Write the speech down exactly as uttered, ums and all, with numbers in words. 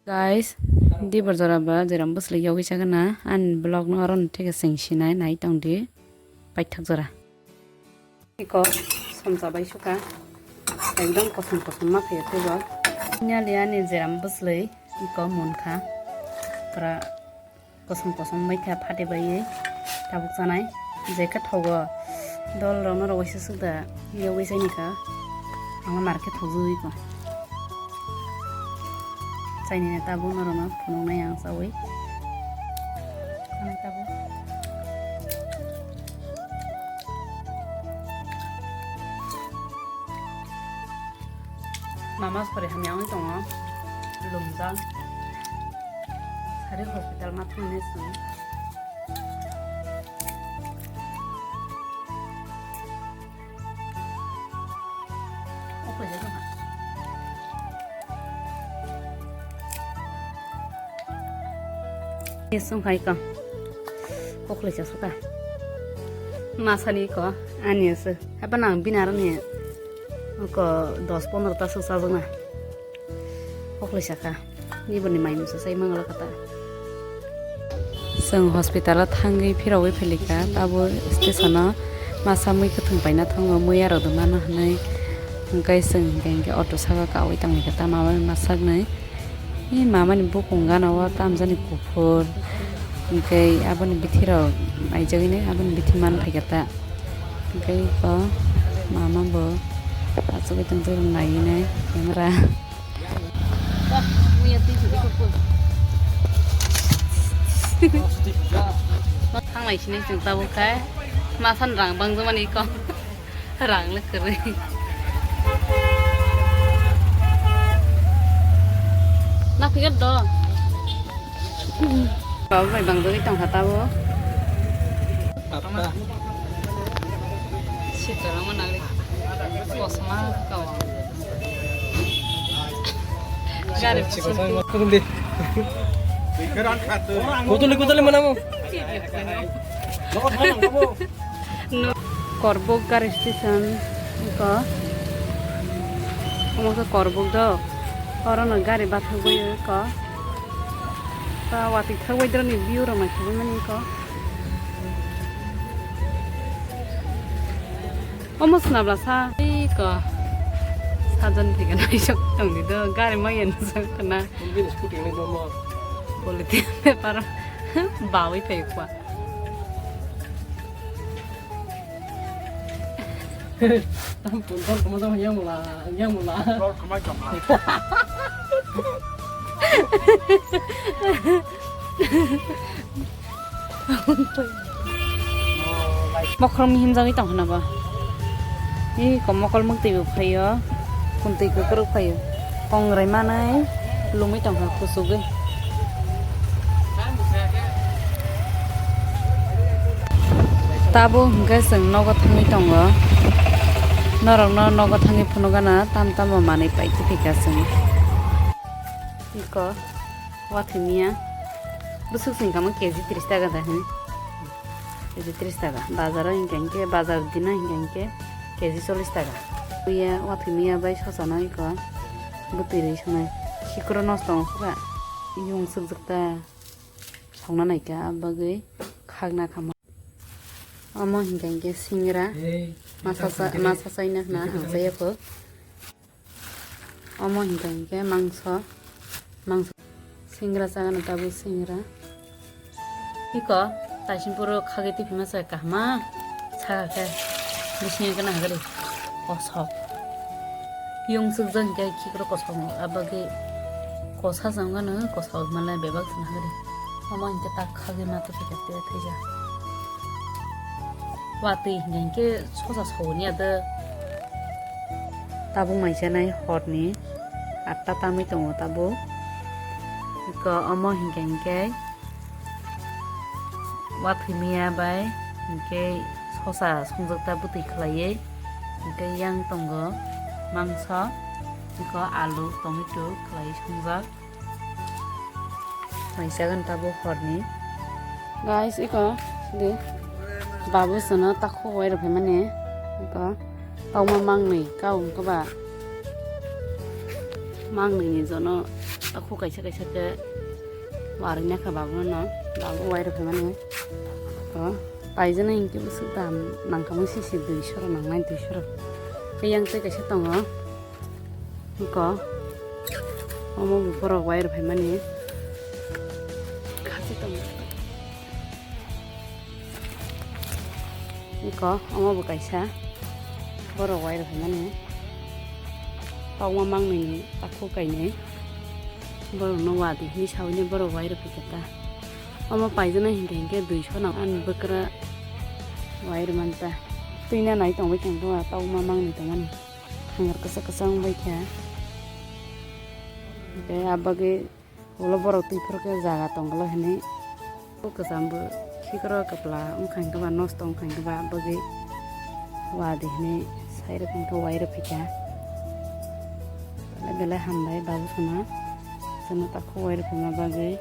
Guys, dibor jora ba jeram bwswlwi yogwi chagana ani vlog no oro no theke seng sinai nai tong di paithak jora. Iko somsa bai suka ekdom kosom kosom ma phaio teibo. Nyali ani jeram bwswlwi iko munkha pura. Kosom kosom bai kha phate bai tabuk chanai je khe thogo dol rok no rogoi se suk da yogwi chai ni kha ang mar khe thok jagwi ko chai ni tabuk no rok no phunuk nai ang chawi. Mama sori hamya wng tongo, lumjak. Sari hospital ma thangni song. Song hai ka. Kokle cha suka. Masani ko ani ase. Apa nang binarani ko dos pondro ta su sajona. Kokle saka. Ni bani mai musa sai mangala kata. Song hospital o thangwi phirogwi phailika. Tabo station o masa mui kwthwng paina thango mui aro duma no hwnwi. Hwnkhe song hwnkhe auto saka kawi tangwi kata mama masaknwi. Ni mama ni bukung gana o tamjani kuphur. Hwnkhe aboni bithi rok aijagwi nai aboni bithi man phaikha ta. Hwnkhe iko mama bo achugwi tongtwi rok naiwi nai camera. Thanglai sinai chwng tabuk khai masan rang bangjak mani iko. Rang le kwrwi. Na phikir do. Baba bai bang dogwi tong kha tabo. Sitwrangma nagri. Kosma kawa. Gari. Kutuli kutuli mana mo? Korbuk gari station ko. Omo khe Korbuk do. Oro no gari bathakgwi ko. Ta watwi thagwi drani view rok naithagwi mani ko. Omo swnamla sa. Ei ko. Sajan thika naisok tongdi do. Gari maya nusok kana. Politin bepar bawi phai kwa. Tam pun tam kama tam yang mula, yang mula. Lor kama kama. Mokhorong himjagwi tong khna ba. Ih, ko mokol mwktwi bo phaio. Kuntwi kukuruk phaio. Kongrai manai lumwi tongkha kuchugwi. Tabuk hwnkhe chwng nogo thangwi tongo. Norokno nogo thangwi phunukgana tam tamo manwi pai kiphika chwng. Iko wathwi miya bwswk chwng kamo K G tris taka da hwnwi. K G tris taka. Bazar o hinkha hinkhe bazar dino hinkha hinkhe K G chollish taka. Miya wathwi miya bai sochano iko bwtwi rwi sonai. Sikro nosto wngkha yung swkjak ta songna naikha abagwi khakna kha. Omo hinkha hinkhe singra masa chaina hwna hamjaya kho. Omo hinkha hinkhe mangso, mangso singra chagana tabuk singra. Iko taisinpuro khagwi tiphima chai kahma saka khe bisingo khe nahagri kosok. Yung sukjak hinkhe khikrok kosok abagwi kosa changano kosok manle bebak se nahagri. Omo hinkhe tak khagwi ma tongkha khe tei thaijak. Watwi hinkha hinkhe sosa sogoni ado. Tabuk maisanai horni atta tamwi tongo tabuk. Iko omo hinkha hinkhe wathwi miya bai hinkhe sosa songjak ta bwtwi khwlaiwi hinkhe yang tongo mangso iko alu tomato khwlaiwi songjak. Mai chagan tabuk horni. Guys, iko di babu sono takhuk wai rwphaimani. Iko tongma mangnwi kau wngkha ba. Mangnwi ni jono Takhuk kaisa kaisa khe warwi nakha babu no, babu wai rwkha mani. O, paijana hinkhe bwswk dam nangkha mui sisi duiso rok nangnai, duiso rok. Tei yang tei kaisa tongo. Iko, omo bo borok wai rwkha mani. Khasi tongo. Iko, omo bo kaisa borok wai rwkha mani. Tokma mangmani takhuk kainwi borokno wadi hinwi sawini borok wai rwkha ta. Omo paijana hinkhe hinkhe duiso nang ani bwkra wai rwmani ta. Twina nai tongbai khe tokma mangni tongmani. Thangar kwchak kwchak wngbai kha. Hinkhe abagwi Ulo borok twi phuru khe jaga tonglo hinwi. O kwcham bo khikro kwpla wngkha hinkhe ba nosto wngkha hinkhe ba bagwi wadi hinwi sai rwkha hinkhe wai rwphaikha. Belai belai hambai babu sano chwngno takhuk wai rwphaima bagwi.